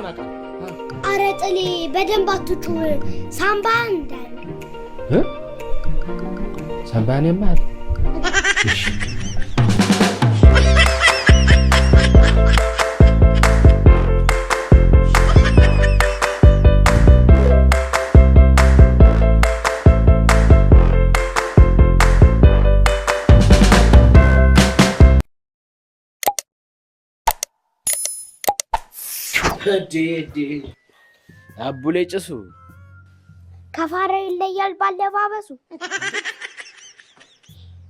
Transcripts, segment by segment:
የምለውን አውቃለሁ። አረ ጥሌ በደንብ አትጩህ፣ ሳምባህን እንዳለ ሳምባህን ያምሃል። እሺ አቡሌ ጭሱ ከፋራ ይለያል ባለባበሱ።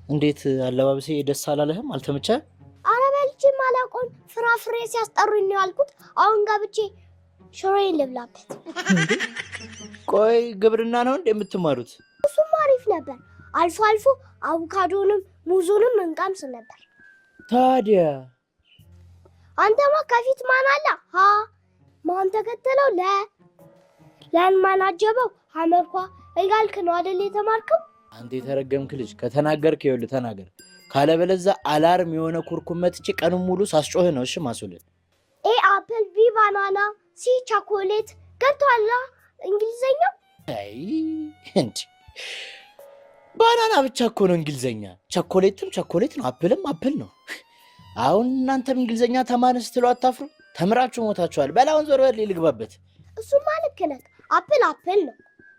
እንዴት አለባበሴ ደስ አላለህም? አልተመቸህም? አረ በልቼም አላውቀውም። ፍራፍሬ ሲያስጠሩኝ ነው ያልኩት። አሁን ገብቼ ሽሮዬን ልብላበት። ቆይ ግብርና ነው እንዴ የምትማሩት? እሱም አሪፍ ነበር። አልፎ አልፎ አቮካዶንም ሙዙንም እንቀምስ ነበር። ታዲያ አንተማ ከፊት ማን አለ? ሀ ማን ተከተለው? ለ ለን ማን አጀበው? ሀመርኳ እያልክ ነው አይደል የተማርከው? አንተ የተረገምክ ልጅ ከተናገርክ ይኸውልህ ተናገር፣ ካለበለዛ alarm የሆነ ኩርኩም መትቼ ቀኑን ሙሉ ሳስጮህ ነው። እሺ ማስውልህ። A apple፣ B banana፣ C chocolate። ገብቶሃል እንግሊዘኛው? አይ እንዴ banana ብቻ እኮ ነው እንግሊዘኛ። ቸኮሌትም ቸኮሌት ነው፣ apple ም apple ነው። አሁን እናንተም እንግሊዘኛ ተማርን ስትሉ አታፍሩ? ተምራችሁ ሞታችኋል። በል አሁን ዞር በል ልግባበት። እሱማ ልክ ነህ። apple apple ነው፣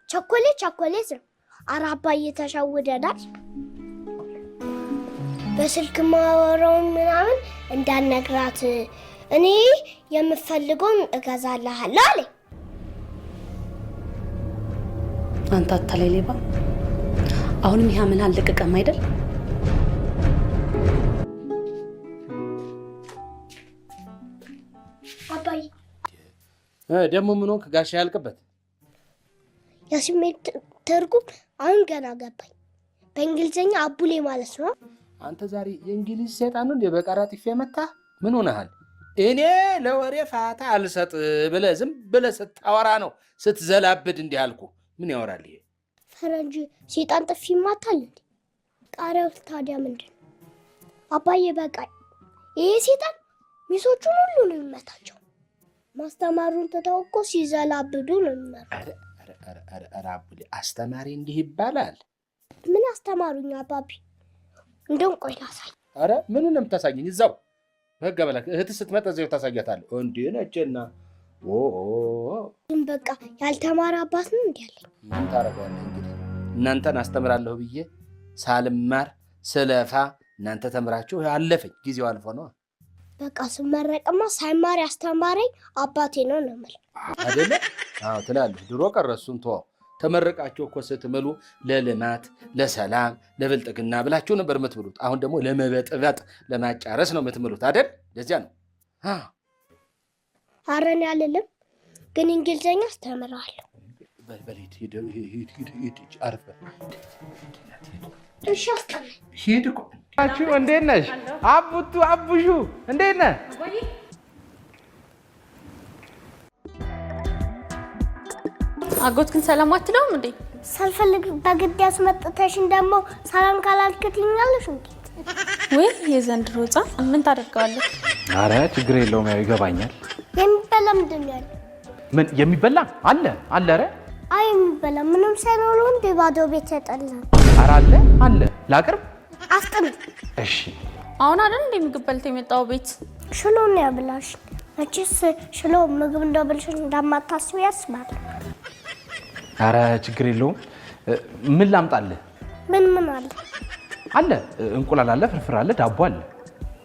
ቸኮሌት ቸኮሌት ነው። ኧረ አባዬ ተሸውደናል። በስልክ ማወራውን ምናምን እንዳነግራት እኔ የምፈልገውን እገዛልሃለሁ አለኝ። አንተ አታላይ ሌባ! አሁንም ይህ አመልህ አልለቀቀም አይደል? አባዬ ደግሞ ምን ሆንክ ጋሻ ያልቅበት? የስሜት ትርጉም አሁን ገና ገባኝ። በእንግሊዝኛ አቡሌ ማለት ነው። አንተ ዛሬ የእንግሊዝ ሰይጣን ነው እንዴ በቀራጢፍ የመታ? ምን ሆነሃል? እኔ ለወሬ ፋታ አልሰጥ ብለህ ዝም ብለህ ስታወራ ነው ስትዘላብድ እንዲህ አልኩ። ምን ያወራል ይሄ ፈረንጅ? ሴጣን ጥፊ ይማታል እንዴ? ቃሪያው ታዲያ ምንድን ነው? አባዬ በቃኝ። ይሄ ሴጣን ሚሶቹን ሁሉ ነው የሚመታቸው። ማስተማሩን ትተው እኮ ሲዘላብዱ ነው የሚመሩ። ኧረ አቡሌ አስተማሪ እንዲህ ይባላል? ምን አስተማሩኝ አባቢ? እንደውም ቆይ ላሳይ። ኧረ ምኑን ነው የምታሳየኝ? እዛው በህግ አምላክ እህትህ ስትመጣ እዚያው ታሳያታለህ። እንዲህ ነችና ግን በቃ ያልተማረ አባት ነው እንዲህ ያለኝ። ምን ታደርገዋለህ እንግዲህ እናንተን አስተምራለሁ ብዬ ሳልማር ስለፋ እናንተ ተምራችሁ አለፈኝ። ጊዜው አልፎ ነው። በቃ ስመረቅማ ሳይማር ያስተማረኝ አባቴ ነው ነው የምልህ። አይደለ? አዎ ትላለህ። ድሮ ቀረ እሱን ተወው። ተመረቃችሁ እኮ ስትምሉ ለልማት፣ ለሰላም፣ ለብልጥግና ብላችሁ ነበር የምትምሉት። አሁን ደግሞ ለመበጥበጥ ለማጫረስ ነው የምትምሉት አይደል? ለዚያ ነው። ኧረ እኔ አልልም፣ ግን እንግሊዘኛ አስተምረዋለሁ። በል ሂድ፣ ሂድ፣ ሂድ፣ ሂድ፣ ሂድ፣ አረፍ በል። እሺ አስጠናኝ። ሂድ እኮ። እንዴት ነሽ? አቡቱ አቡሹ እንዴት ነህ? አጎት ግን ሰላም አትለውም እንዴ? ሳልፈልግ በግድ ያስመጥተሽን ደግሞ ሰላም ካላልክ ትይኛለሽ እንዴ? ወይ የዘንድሮ ሕፃን ምን ታደርገዋለህ? አረ ችግር የለውም ያው ይገባኛል። የሚበላ ምንድን ነው ያለው? ምን የሚበላ አለ? አለ። ኧረ አይ የሚበላ ምንም ሳይኖረው እንደ ባዶ ቤት ተጠላን። ኧረ አለ አለ። ላቅርብ? አፍጥን። እሺ። አሁን አይደል እንደ ምግብ በልተህ የመጣው ቤት? ሽሎ ነው ያብላሽ። መቼስ ሽሎ ምግብ እንደበልሽ እንደማታስቢ ያስባል። አረ ችግር የለውም። ምን ላምጣልህ? ምን ምን አለ? አለ እንቁላል አለ፣ ፍርፍር አለ፣ ዳቦ አለ።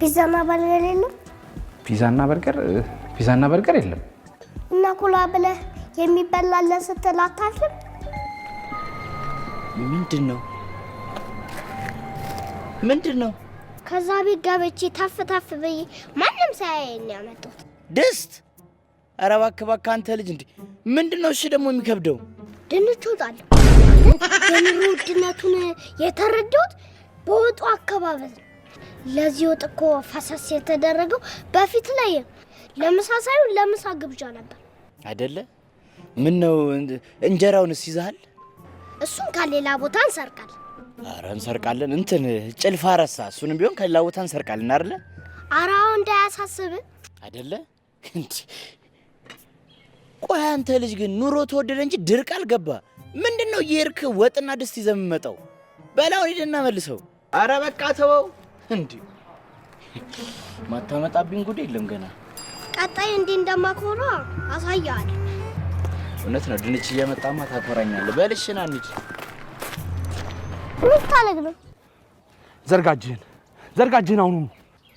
ፒዛና በርገር የለም? ፒዛና በርገር? ፒዛና በርገር የለም። እና ኩላ ብለህ የሚበላለ ስትል አታፍርም? ምንድን ነው ምንድን ነው? ከዛ ቤት ገብቼ ተፍ ተፍ ብዬ ማንም ሳያየኝ ነው ያመጣሁት። ድስት? ኧረ እባክህ እባክህ አንተ ልጅ እንዴ! ምንድን ነው እሺ ደግሞ የሚከብደው? ድንች እወጣለሁ። የኑሮ ውድነቱን የተረዳሁት በወጡ አካባቢ ነው። ለዚህ ወጥ እኮ ፈሰስ የተደረገው በፊት ላይ ለምሳ ሳይሆን ለምሳ ግብዣ ነበር። አይደለ? ምን ነው እንጀራውንስ ይዘሃል? እሱን ከሌላ ቦታ እንሰርቃለን። ኧረ እንሰርቃለን። እንትን ጭልፋ ረሳ። እሱንም ቢሆን ከሌላ ቦታ እንሰርቃለን አይደለ? ኧረ አሁን እንዳያሳስብ አይደለ? እንዴ ቆይ አንተ ልጅ ግን ኑሮ ተወደደ እንጂ ድርቅ አልገባ። ምንድን ነው የሄድክ ወጥና ድስት ይዘህ የምመጣው? በላውን ሂድና መልሰው። አረ በቃ ተወው። እንዲ ማታመጣብኝ ጉድ የለም ገና። ቀጣይ እንዲህ እንደማኮራ አሳያለሁ። እውነት ነው። ድንች እየመጣማ ታኮራኛለህ። በል እሺ ና እንሂድ። ምን ታደርግ ነው? ዘርጋጅህን ዘርጋጅህን አሁኑኑ።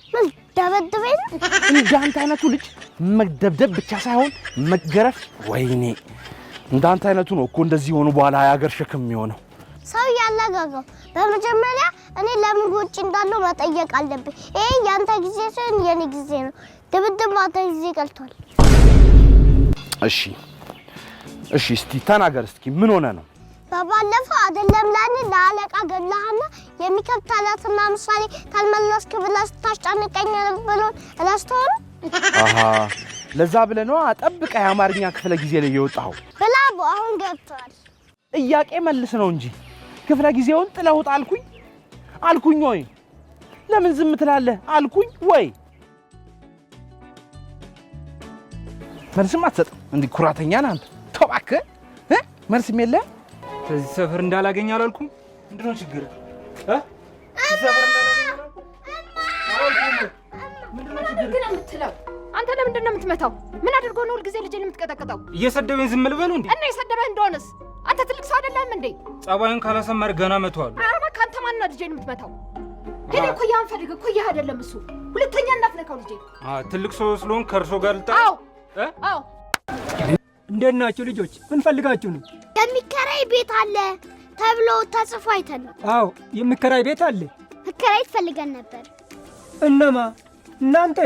ምን ደበድበኝ ነው? እንዳንተ አይነቱ ልጅ መደብደብ ብቻ ሳይሆን መገረፍ። ወይኔ እንዳንተ አይነቱ ነው እኮ እንደዚህ ሆኑ በኋላ የሀገር ሸክም የሚሆነው። ሰው ያላጋጋው። በመጀመሪያ እኔ ለምን ውጭ እንዳለው መጠየቅ አለብኝ። ይሄ ያንተ ጊዜ ሳይሆን የኔ ጊዜ ነው። ድብድብ ማታ ጊዜ ቀልቷል። እሺ እሺ፣ እስቲ ተናገር እስኪ ምን ሆነ ነው? በባለፈው አይደለም ለኔ ለአለቃ ገላህና የሚከብድ ተረትና ምሳሌ ካልመለስክ ብለህ ስታስጨንቀኝ ብሎን ረስተኸው ነው? አሃ ለዛ ብለህ ነዋ ጠብቀህ የአማርኛ ክፍለ ጊዜ ላይ የወጣኸው። ብላቦ አሁን ገብቷል። ጥያቄ መልስ ነው እንጂ ክፍለ ጊዜውን ጥለውጥ አልኩኝ አልኩኝ ወይ? ለምን ዝም ትላለህ አልኩኝ ወይ? መልስም አትሰጥም። እንዲህ ኩራተኛ ነህ አንተ። ተው እባክህ እ መልስም የለህም። ከዚህ ሰፈር እንዳላገኝ አላልኩም? ምንድን ነው ችግር? እ? እዚህ ሰፈር እንዳላገኝ አላልኩም? ምን አድርገህ ነው የምትለው? አንተ ለምንድን ነው የምትመታው? ምን አድርጎ ነው ሁልጊዜ ልጄን የምትቀጠቅጠው? እየሰደበኝ ዝም ልበሉ እንዴ? እና የሰደበህ እንደሆነስ አንተ ትልቅ ሰው አይደለህም እንዴ? ጸባዩን ካላሰመር ገና መተዋለሁ። ኧረ እባክህ አንተ ማን ነው ልጄን የምትመታው? እኔ እኮ ያን ፈልግ እኮ ይህ አይደለም እሱ። ሁለተኛ እንዳትነካው ልጄ። ትልቅ ሰው ስለሆን ከእርሶ ጋር ልጣ? አዎ እ? አዎ። እንዴት ናችሁ ልጆች? ምን ፈልጋችሁ ነው? የሚከራይ ቤት አለ ተብሎ ተጽፎ አይተን ነው። አዎ የሚከራይ ቤት አለ። መከራየት ፈልገን ነበር። እነማ? እናንተ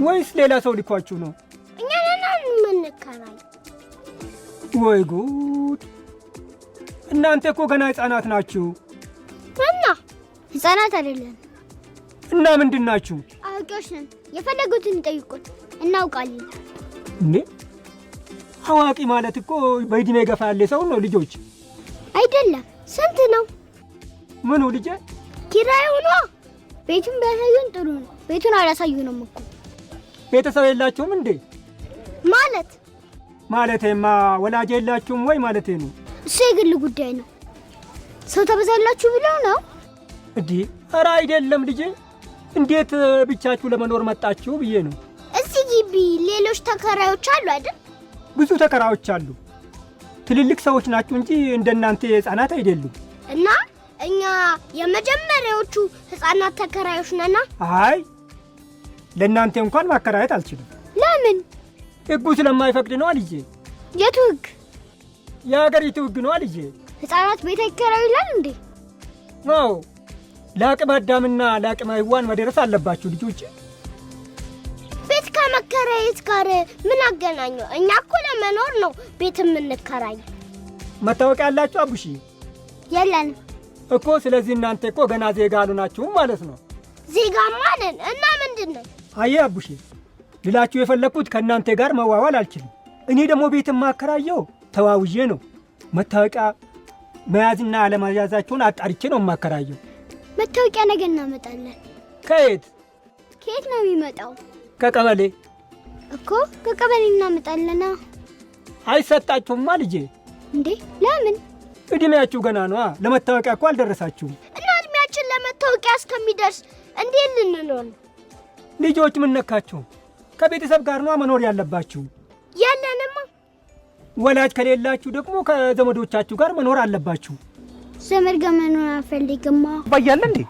ወይስ ሌላ ሰው ልኳችሁ ነው? እኛ ነን የምንከራይ። ወይ ጉድ! እናንተ እኮ ገና ሕፃናት ናችሁ። እና ህፃናት አይደለን፣ እና ምንድን ናችሁ አዋቂዎች ነን። የፈለጉትን ይጠይቁን፣ እናውቃለን። እንዴ? አዋቂ ማለት እኮ በእድሜ ገፋ ያለ ሰው ነው ልጆች። አይደለም። ስንት ነው ምኑ ልጄ? ኪራዩ ነው? ቤቱን ቢያሳዩን ጥሩ ነው። ቤቱን አላሳዩንም እኮ። ቤተሰብ የላችሁም እንዴ? ማለት ማለቴማ ወላጅ የላችሁም ወይ ማለቴ ነው። እሱ የግል ጉዳይ ነው። ሰው ተበዛላችሁ ብለው ነው። እንዴ? ኧረ አይደለም ልጄ፣ እንዴት ብቻችሁ ለመኖር መጣችሁ ብዬ ነው። እዚህ ግቢ ሌሎች ተከራዮች አሉ አይደል? ብዙ ተከራዮች አሉ። ትልልቅ ሰዎች ናችሁ እንጂ እንደናንተ ህፃናት አይደሉም። እና እኛ የመጀመሪያዎቹ ህፃናት ተከራዮች ነና። አይ ለእናንተ እንኳን ማከራየት አልችልም። ለምን? ህጉ ስለማይፈቅድ ነው ልጄ። የቱ ህግ? የሀገሪቱ ህግ ነው ልጄ። ህፃናት ቤት አይከራዩ ይላል እንዴ? አዎ ለአቅመ አዳምና ለአቅመ ሔዋን መድረስ አለባችሁ ልጆች። ቤት ከመከራየት ጋር ምን አገናኘው? እኛ እኮ ለመኖር ነው ቤት የምንከራይ። መታወቂያ ያላችሁ አቡሺ? የለንም እኮ። ስለዚህ እናንተ እኮ ገና ዜጋ አልሆናችሁም ማለት ነው። ዜጋማ ነን እና ምንድን ነን? አየ አቡሺ፣ ልላችሁ የፈለግኩት ከእናንተ ጋር መዋዋል አልችልም። እኔ ደግሞ ቤት የማከራየው ተዋውዬ ነው። መታወቂያ መያዝና አለመያዛቸውን አጣርቼ ነው የማከራየው። መታወቂያ ነገ እናመጣለን። ከየት? ከየት ነው የሚመጣው? ከቀበሌ እኮ። ከቀበሌ እናመጣለና። አይሰጣችሁማ ልጄ። እንዴ ለምን? እድሜያችሁ ገና ነዋ። ለመታወቂያ እኮ አልደረሳችሁም። እና እድሜያችን ለመታወቂያ እስከሚደርስ እንዴት ልንኖር ነው? ልጆች ምን ነካችሁ? ከቤተሰብ ጋር ነዋ መኖር ያለባችሁ። የለንማ። ወላጅ ከሌላችሁ ደግሞ ከዘመዶቻችሁ ጋር መኖር አለባችሁ። ዘመድ ጋር መኖር አንፈልግማ። አባዬ አለ እንዴ?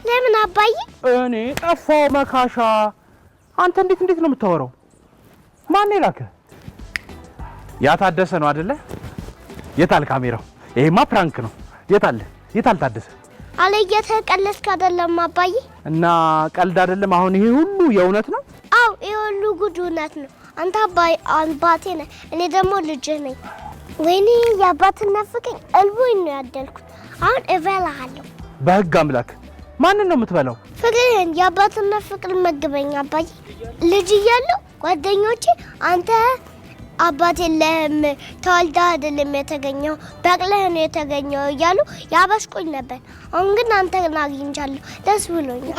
ለምን አባዬ? እኔ ጠፋው መካሻ። አንተ እንዴት እንዴት ነው የምታወራው? ማን የላከ? ያ ታደሰ ነው አይደለ? የታል ካሜራው? ይሄማ prank ነው። የታል የታል ታደሰ? አለ እየተቀለድክ አይደለም አባዬ? እና ቀልድ አይደለም። አሁን ይሄ ሁሉ የእውነት ነው? አው ይሄ ሁሉ ጉድ እውነት ነው። አንተ አባይ አባቴ ነህ፣ እኔ ደግሞ ልጅህ ነኝ። ወይኔ የአባትነት ፍቅር እልቦኝ ነው ያደልኩት። አሁን እበላሃለሁ። በህግ አምላክ ማንን ነው የምትበላው? ፍቅርህን፣ የአባትነት ፍቅር መግበኝ አባዬ። ልጅ እያለሁ ጓደኞቼ አንተ አባት የለህም፣ ተወልደህ አይደለም የተገኘው፣ በቅለህ ነው የተገኘው እያሉ ያበሽቁኝ ነበር። አሁን ግን አንተን አግኝቻለሁ፣ ደስ ብሎኛል።